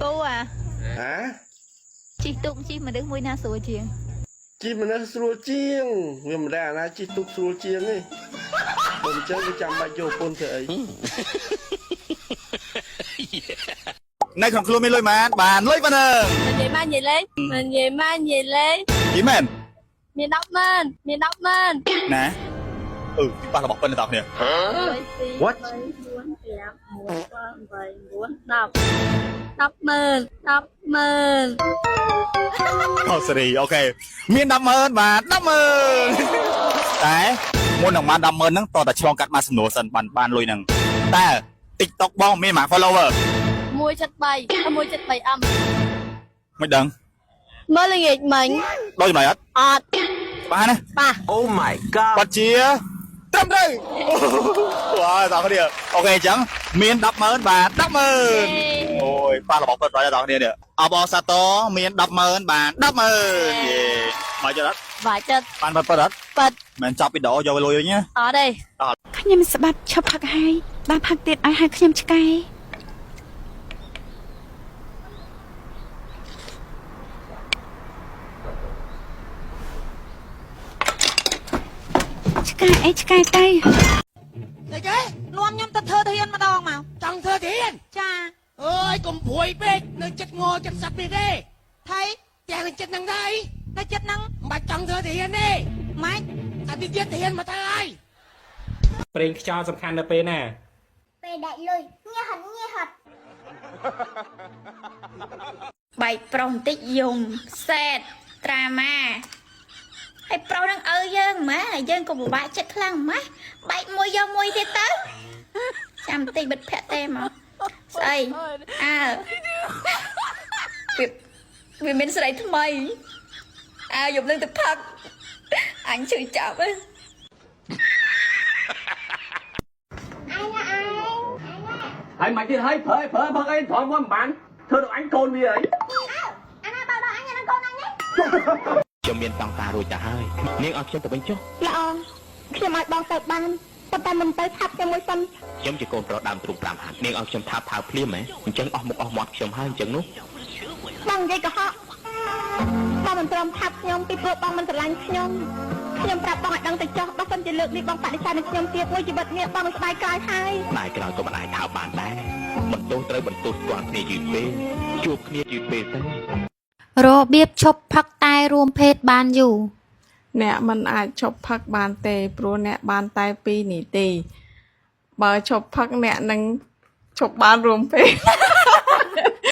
ពូអា ហ៎ ជិះទូកជិះមនុស្សមួយណាស្រួលជាង ជិះមនុស្សស្រួលជាងវាមិនដែលអាណាជិះទូកស្រួលជាងទេបើមិនចឹងវាចាំបាច់យកប្រពន្ធធ្វើអី នៅក្នុងខ្លួនមានលុយប៉ុន្មានបានលុយប៉ុណ្ណឹង និយាយមកនិយាយលេងនិយាយមកនិយាយលេង យីមែន មាន100000មាន100000 ណាអឺប៉ះរបស់ប៉ុណ្ណឹងតោះគ្នា 2 What? 3 4 5 6 7 8 9 10 100000 100000 អូសេរី OK មាន100000បាទ100000តែមុននឹងបាន100000ហ្នឹងតោះតែឆ្លងកាត់មួយសំណួរសិនបានបានលុយហ្នឹងតើ TikTok បងមានប៉ុន្មាន follower 1.3 1.3 M មិនដឹង មើលល្ងាចមិញ ដល់ចម្លើយអត់ អត់ បានណា ប៉ះ Oh my god. បាត់ជាត្រឹមត្រូវវ៉ាតោះគ្នា OK អញ្ចឹងមាន100000បាទ100000អូយប៉ះរបស់ពិតបាទតោះគ្នានេះអបអរសាទរមាន100000បាទ100000យេមកចុះអត់ បាច់ចិត្ត បានពិតពិតអត់ ប៉ិត មិនចប់វីដេអូយកលុយវិញណា អត់ទេ ខ្ញុំស្បាត់ឈប់ផឹកហើយបានផឹកទៀតឲ្យហៅខ្ញុំឆ្កែឆ្កែអីឆ្កែទៅ ស្អីគេ នាំខ្ញុំទៅធ្វើធានម្ដងមក ចង់ធ្វើធាន ចា អើយកុំព្រួយពេកនៅចិត្តង70នេះទេ ថៃ ផ្ទះនៅចិត្តហ្នឹងដែរ នៅចិត្តហ្នឹង មិនបាច់ចង់ធ្វើធានទេ ម៉េច អាទីទៀតធានមកទៅហើយ ប្រេងខ្យល់សំខាន់នៅពេលណា ពេលដាច់លុយញ៉ាហត់ញ៉ាហត់ បែកប្រុសបន្តិចយំសែតត្រាម៉ាហើយប្រុសនឹងឪយើងម៉ាហើយយើងក៏ពិបាកចិត្តខ្លាំងម៉ាបែកមួយយកមួយទៀតទៅចាំបន្តិចបិទភ័ក្រទេមកស្អីអើវាវាមានស្រីថ្មីអើយប់នឹងទៅផឹកអញឈឺចាប់ហ៎ អញណាអញ ហើយមិនទៀតហើយប្រើប្រើផឹកអីត្រង់មកមិនបានធ្វើដល់អញកូនវាអី អាណាបើដល់អញអានឹងកូនអញនេះ ខ្ញុំមានតង់តារួចទៅហើយនាងឲ្យខ្ញុំទៅវិញចុះ ល្អខ្ញុំឲ្យបងទៅបានប៉ុន្តែមិនទៅថាប់ជាមួយសិន ខ្ញុំជាកូនប្រុសដើមទ្រូង5ហាត់នាងឲ្យខ្ញុំថាបថៅភ្លាមហ៎អញ្ចឹងអស់មុខអស់មាត់ខ្ញុំហើយអញ្ចឹងនោះ បងនិយាយកុហកបងមិនព្រមថាប់ខ្ញុំពីព្រោះបងមិនស្រឡាញ់ខ្ញុំខ្ញុំប្រាប់បងឲ្យដឹងទៅចុះបើសិនជាលើកនេះបងបដិសេធនឹងខ្ញុំទៀតមួយជីវិតនេះបងមិនស្ដាយក្រោយហើយ ស្ដាយក្រោយក៏មិនអាចថើបបានដែរបន្ទោសត្រូវបន្ទោសស្គាល់គ្នាយឺតពេកជួបគ្នាយឺតពេកទៅ របៀបឈប់ផឹកតែរួមភេទបានយូរ អ្នកមិនអាចឈប់ផឹកបានទេព្រោះអ្នកបានតែ2នីតិបើឈប់ផឹកអ្នកនឹងឈប់បានរួមពេក